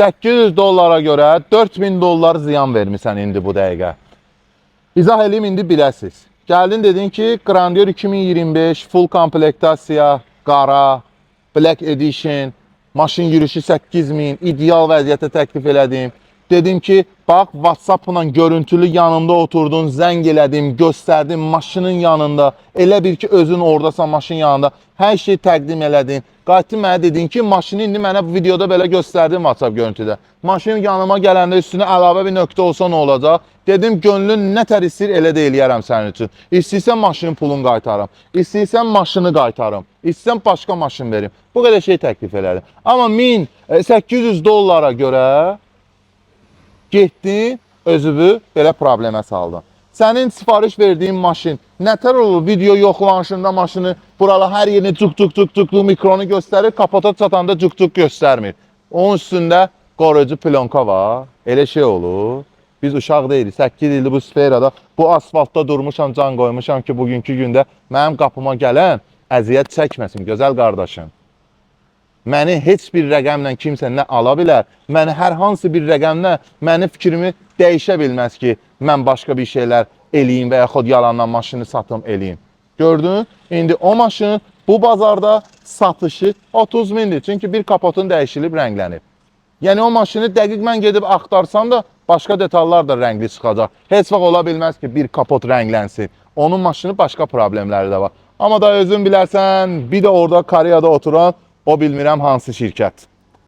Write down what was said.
800 dollara görə 4000 dollar ziyan vermisən indi bu dəqiqə. İzah eləyim, indi biləsiz. Gəldin, dedin ki, Grandeur 2025 full komplektasiya, qara, Black Edition, maşın yürüyüşü 8000, ideal vəziyyətdə təklif elədim. Dedim ki, bax, WhatsApp-la görüntülü yanımda oturdun, zəng elədim, göstərdim maşının yanında. Elə bir ki, özün oradasan maşın yanında. Hər şey təqdim elədin. Qayıtdın, mənə dedin ki, maşını indi mənə bu videoda belə göstərdin WhatsApp görüntüdə. Maşın yanıma gələndə üstünə əlavə bir nöqtə olsa nə olacaq? Dedim, könlün nə tər istəyir, elə də eləyərəm sənin üçün. İstəyirsən maşının pulunu qaytarım. İstəyirsən maşını qaytarım. İstəyirsən başqa maşın verim. Bu qədər şey təklif elədim. Amma 1800 dollara görə getdin, özünü belə problemə saldın. Sənin sifariş verdiyin maşın nətər olur, video yoxlanışında maşını buralar hər yerini cuk cuk cuk cuk mikronu göstərir, kapota çatanda cuk cuk göstərmir. Onun üstündə qoruyucu plonka var. Elə şey olur. Biz uşaq deyilik. 8 ildir bu sferada, bu asfaltda durmuşam, can qoymuşam ki, bugünkü gündə mənim qapıma gələn əziyyət çəkməsin, gözəl qardaşım. Məni heç bir rəqəmlə kimsə nə ala bilər, məni hər hansı bir rəqəmlə məni fikrimi dəyişə bilməz ki, mən başqa bir şeylər eləyim və yaxud yalandan maşını satım eləyim. Gördün? İndi o maşın bu bazarda satışı 30 mindir. Çünki bir kapotun dəyişilib, rənglənib. Yəni o maşını dəqiq mən gedib axtarsam da başqa detallar da rəngli çıxacaq. Heç vaxt ola bilməz ki, bir kapot rənglənsin. Onun maşını başqa problemləri də var. Amma da özün bilərsən, bir də orada Koreyada oturan o bilmirəm hansı şirkət.